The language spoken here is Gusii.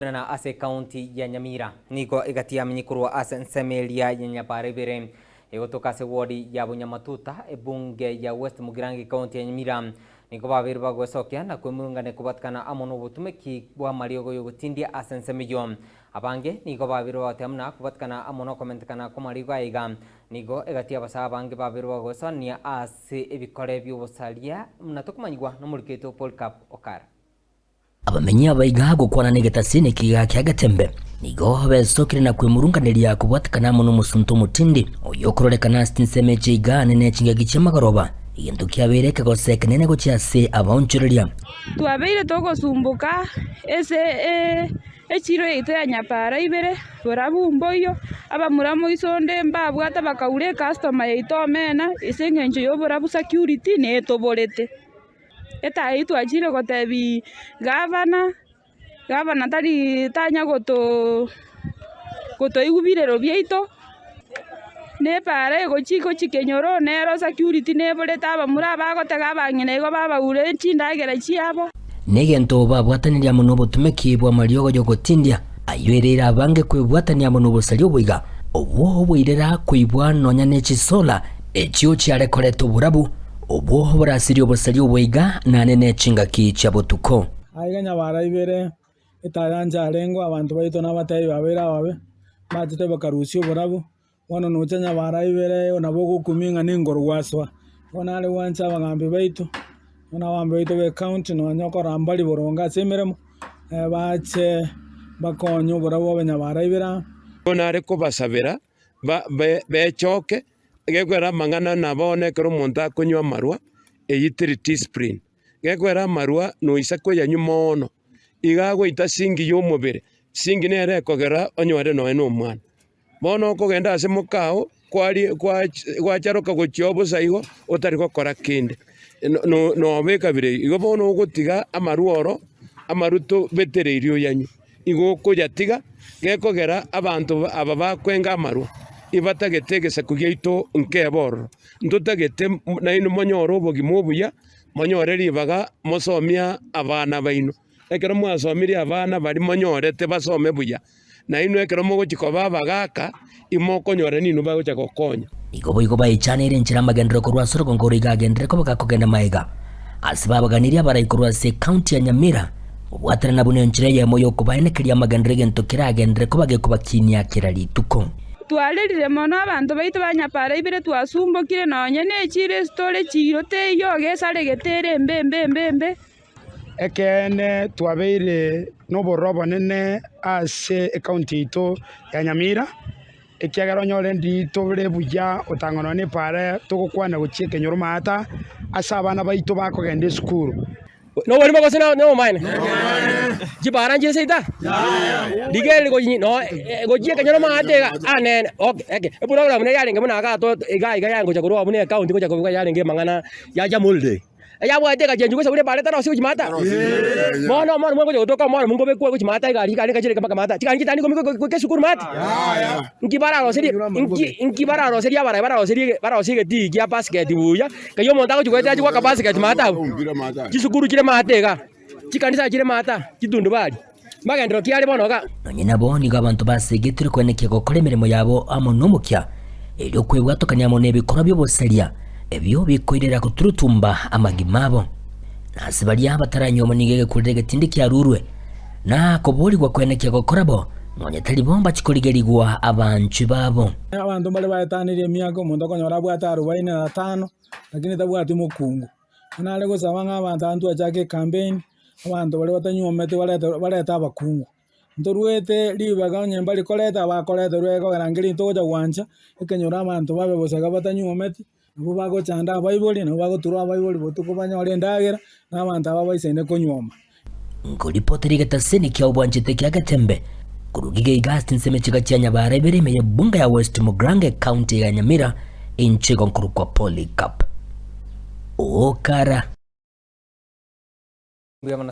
Na ase ekaunti ya Nyamira nigo egati yamenye korwa ase ensemo eria ya Nyabara ibere egotoka ase ward ya Bunyamatuta ebunge ya West Mugirango ekaunti ya Nyamira nigo babeire bagoesokia na kwemurungania kobatikana amo nobotumeki bw'amariogo yogotindia ase ensemo eyio. Abange nigo babeire bagoteba buna kobatikana amo nokomentekana kw'amariogo aya iga nigo egati y'abasae abange babeire bagoesoania ase ebikore bi'obosaria buna tokomanyigwa nomoriki oito Polycarp Okara. Abamenyi aba iga gokwana negetasi nekiga kia Getembe, nigo besokire na kwemurunganeria kobwatekana amo nomosunte omotindi, oyio okororekana ase chinsemo echi iga nene chingaki chi'amagoroba, egento kiabeire ekegose ekenene gochia ase abaonchoreria. Twabeire togosumboka ase echiro yaito ya Nyapara ibere, borabu mboiyo, abamura moiso onde mbabwate bakaura ecustomer yaito omena ase eng'encho ya oborabu security netoborete. Etaya eyio twachire gotebia gavana, gavana tari tanya goto gotoigwa birero biaito, na epaara egochia gochia kenyoro nero security neborete abamura abagotega abang'ina igo babaure chindagera chiabo. Negento babwatanirie amo nobotomeki bw'amariogo y'ogotindia, ayio ereire abange kwebwatania amo nobosaria oboiga, obwo boirera koibwa nonya ne chisola echio chiare koreta oborabu, Obwo borasirie obosaria oboiga nane ne chingaki chia botuko. Aiga nyabara ibere etayancha arengeo abanto baito nabatebi babeire ababe, bachete bakarusia oborabu, bono nocha nyabara ibere nabo ogokumia ng'a nengoro gwasoa. Bono nare gwancha abagambi baito, bono abagambi baito ba ecounty nonya okorora mbari boronge ase emeremo, bache bakonye oborabu bobe nyabara ibere aa. Bono nare kobasabera bechoke, gekwera amang'ana na bono ekero omonto akonywa amarwa, eyio teri discipline. Gekwera amarwa noisa koyanywa moono, iga agoita singi ya omobere, singi nere ekogera onyore nonya na omwana. Bono okogenda ase mokao, kwari gwacharoka gochia oo bosa igo, otari gokora kende, noba ekabira eyio. Igo bono ogotiga amarwa oro, amarwa tobetereirie oyanywe. Igo okoyatiga gekogera abanto aba bakwenga amarwa, ibatagete egesaku giaito nkebe ororo. Ntotagete nainwe monyore obogima obuya, monyore ribaga mosomie abana baino. Ekero mwasomirie abana baria monyorete basome buya, nainwe ekero mogochia koba abagaaka, imokonyora ninwe bagocha gokonya. Nigo boigo baichaneire enchera amagenderero korwa ase orogongo oro iga agenderere koba gakogenda magega. Ase babaganirie abarai korwa ase ecounty ya Nyamira, kobwaterana buna enchera eyemo y'okobaenekeria amagenderero egento keragenderere koba gekobakinia kera rituko. Twarerire mono abanto baito ba Nyapara ibere twasumbokire nonye nechiiro ase tore chiiro teiyo gesaregete ere embe embe embe embe. Ekeene twabeire nobororo obonene ase ecounty yaito ya Nyamira, ekiagera onyore ndi tore buya otang'ana nonya nepaara togokwana gochia ekenyoro maata ase abana baito bakogenda esukuru. Noborimo gose nobomaene? Chipara nchire seita? Rigereria gochi no gochia ekenyoro maate iga anene okay eke eprogram nere yarenge buna iga to iga iga yagocha korwa buna ecounty gocha korwa yarenge amang'ana ya Jamhuri Day. Eyabwate egachenchwa gose buna ebara etarosie gochia maata. Bono omwana omwe ngocha gotoka omwana omwe nkobekwa gochia maata egari egari egachire mpaka maata. Chigari chitari ikomi goika esukuru maate. Nki bararoserie nki nki bararoserie abarai bararoserie bararosie egetii kia basket buya, kei omonto agochia goetera achie goaka basket maate abwo. Chisukuru chire maate igaa, chikanisa chire maate aa, chitundubari. Magenderero ki are bono igaa? Nonye nabo nigo abanto basegetirwe koenekia gokora emeremo yabo amo nomokia, erio kwebwatokania amo nebikorwa bi'obosaria, ebio bikoirera goturutumba amagima abo. Na ase baria bataranyuomwa nigo egekurera egetindi kiarurwe, na koboorigwa koenekia gokora bo, nonya tari bo mbachikorigerigwa abanchwi babo. Abanto mbare baetanirie emiaka omonto okonyora abwate arubaini na tano, lakini tabwati mokungu. Buna nare gosaba ng'a abanto aba ntwachake ecampaign, abanto baria batanyuometi barete barete abakungu. Ntoruete ribaga onye mbari koreta bakoreterwa ekogera nkeri togocha gwancha, ekenyoro abanto babe bosa iga batanyuometi, nabwo bagochanda abaibori, nabwo bagoturwa abaibori botuko banyore endagera, na abanto aba baisaine konyuoma. Nkoripotera egetaseni kia obwanchete kia Getembe, korwa Gigeiga ase chinsemo chiga chia Nyabara ibere ime y'ebunga ya West Mugirango ecounty ya Nyamira, inche igo nkorokwa Polycarp Okara. Mbuya mono.